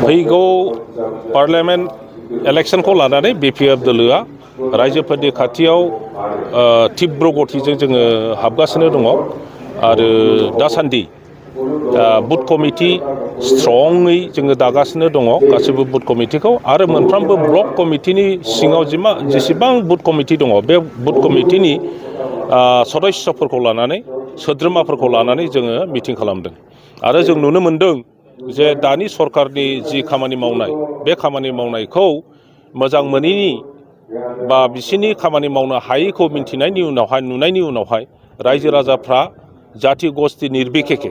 फैगौ पार्लियामेन्ट इलेक्शनखौ लानानै बिपिएफ दोलोआ रायजोफोरनि खाथियाव तीब्र गतिजों जोङो हाबगासिनो दङ आरो दासान्दि बुथ कमिटि स्ट्रङै जोङो दागासिनो दङ गासिबो बुथ कमिटिखौ आरो मोनफ्रोमबो ब्लक कमिटिनि सिङाव जेसेबां बुथ कमिटि दङ बे बुथ कमिटिनि सदस्यफोरखौ लानानै सोद्रोमाफोरखौ लानानै जोङो मिटिं खालामदों आरो जों नुनो मोनदों जे दानि सरकारनि जि खामानि मावनाय बे खामानि मावनायखौ मोजां मोनैनि बा बिसोरनि खामानि मावनो हायैखौ मिन्थिनायनि उनावहाय नुनायनि उनावहाय रायजो राजाफ्रा जाथि गस्थि निर्बिखेखे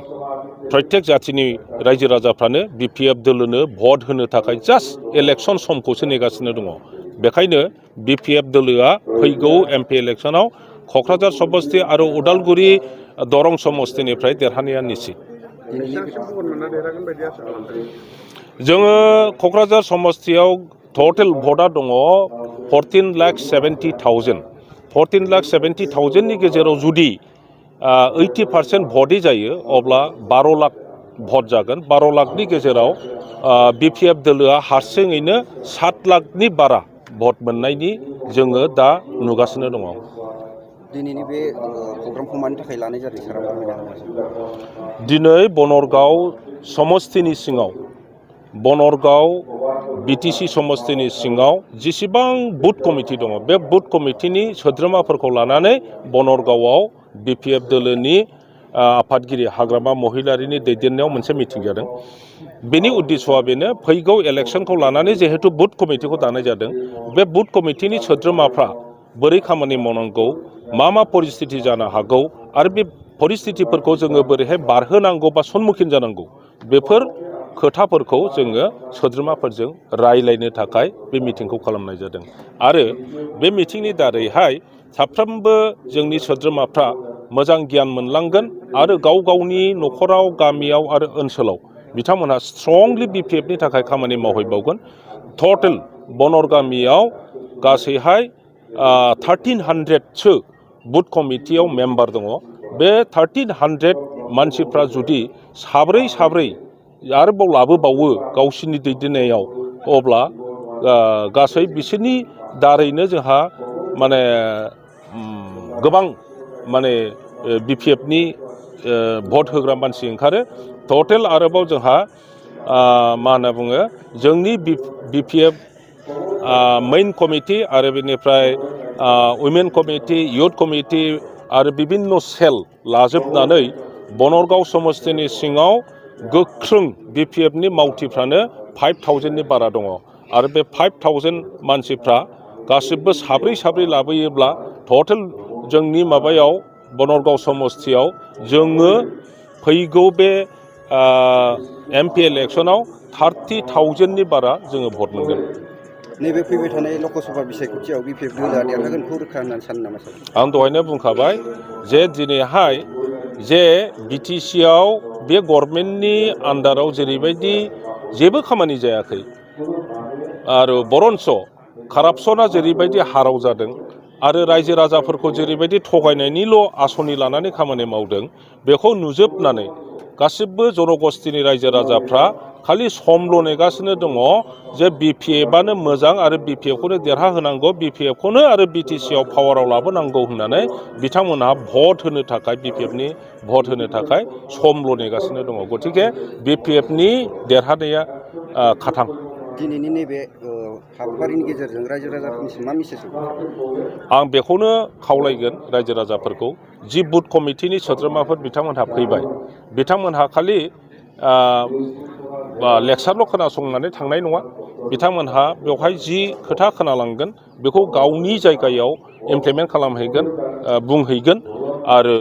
प्रत्येक जाथिनि रायजो राजाफ्रानो बिपिएफ दोलोनो भट होनो थाखाय जास्ट इलेक्शन समखौसो नेगासिनो दङ बेखायनो बिपिएफ दोलोआ फैगौ एमपि इलेक्शनाव क'क्राझार समस्ति आरो उदालगुरि दरं समस्तिनिफ्राय देरहानाया निश्चित जोङो क'क्राझार समस्तियाव टटेल भटआ दङ 14,70,000 14,70,000नि गेजेराव जुदि 80% भटै जायो अब्ला 12 लाख भट जागोन 12 लाखनि गेजेराव बिपिएफ दोलोआ हारसिङैनो 7 लाखनि बारा भट मोननायनि जोङो दा नुगासिनो दङ दिनैनि बे प्रग्रामखौ मानि थाखाय लानाय जादों सारा दिनै बनरगाव समस्तिनि सिङाव बनरगाव बिटिसि समस्तिनि सिङाव जेसेबां बुथ कमिटि दङ बे बुथ कमिटिनि सोद्रोमाफोरखौ लानानै बनरगावआव बिपिएफ दोलोनि आफादगिरि हाग्रामा महिलारिनि दैदेननायाव मोनसे मिटिं जादों बेनि उद्देश्यआ बेनो फैगौ इलेक्शनखौ लानानै जिहेतु बुथ कमिटिखौ दानाय जादों बे बुथ कमिटिनि सोद्रोमाफ्रा बोरै खामानि मावनांगौ मा परिस्थिति जानो हागौ आरो बे परिस्थितिफोरखौ जोङो बोरैहाय बारहोनांगौ बा सन्मुखीन जानांगौ बेफोर खोथाफोरखौ जोङो सोद्रोमाफोरजों रायलायनो थाखाय बे मिटिंखौ खालामनाय जादों आरो बे मिटिंनि दारैहाय साफ्रोमबो जोंनि सोद्रोमाफ्रा मोजां गियान मोनलांगोन आरो गाव गावनि न'खराव गामियाव आरो ओनसोलाव बिथांमोनहा स्ट्रंलि बिपिएफनि थाखाय खामानि मावहैबावगोन टटेल बनर गामियाव गासैहाय 1300सो बुथ कमिटियाव मेम्बार दङ बे 1300 मानसिफ्रा जुदि साब्रै आरोबाव लाबोबावो गावसिनि दैदेननायाव अब्ला गासै बिसोरनि दारैनो जोंहा माने गोबां माने बिपिएफनि भट होग्रा मानसि ओंखारो टटेल आरोबाव जोंहा मा होनना बुङो जोंनि बिपिएफ मेइन कमिटि आरो बेनिफ्राय उइमेन कमिटि इयुथ कमिटि आरो बिभिन्न सेल लाजोबनानै बनरगाव समस्तिनि सिङाव गोख्रों बिपिएफनि मावथिफ्रानो 5,000नि बारा दङ आरो बे 5,000 मानसिफ्रा गासिबो साब्रै लाबोयोब्ला टटेल जोंनि माबायाव बनरगाव समस्तियाव जोङो फैगौ बे एमपि इलेक्शनाव 30,000नि बारा जोङो भट मोनगोन नैबे फैबाय थानाय लकसभा बिसायख'थियाव बिपिएफ दोलोआ देरहागोनखौ रोखा होननानै सानो नामा सार आं दहायनो बुंखाबाय जे दिनैहाय जे बिटिसिआव बे गभर्नमेन्टनि आन्डाराव जेरैबायदि जेबो खामानि जायाखै आरो बरन्स कारापसना जेरैबायदि हाराव जादों आरो रायजो राजाफोरखौ जेरैबायदि थगायनायनिल' आसनि लानानै खामानि मावदों बेखौ नुजोबनानै गासिबो जनगोष्ठीनि रायजो राजाफ्रा खालि समल' नेगासिनो दङ जे बिपिएफआनो मोजां आरो बिपिएफखौनो देरहाहोनांगौ बिपिएफखौनो आरो बिटिसिआव पावाराव लाबोनांगौ होननानै बिथांमोनहा भट होनो थाखाय बिपिएफनि भट होनो थाखाय समल' नेगासिनो दङ गतिके बिपिएफनि देरहानाया खाथां दिनैनि नैबे हाबाफारिनि गेजेरजों रायजो राजाफोरनिसिम मा मेसेज आं बेखौनो खावलायगोन रायजो राजाफोरखौ जि बुथ कमिटिनि सोद्रोमाफोर बिथांमोनहा फैबाय बिथांमोनहा खालि लेक्सारल' खोनासंनानै थांनाय नङा बिथांमोनहा बेवहाय जि खोथा खोनालांगोन बेखौ गावनि जायगायाव इमप्लिमेन्ट खालामहैगोन बुंहैगोन आरो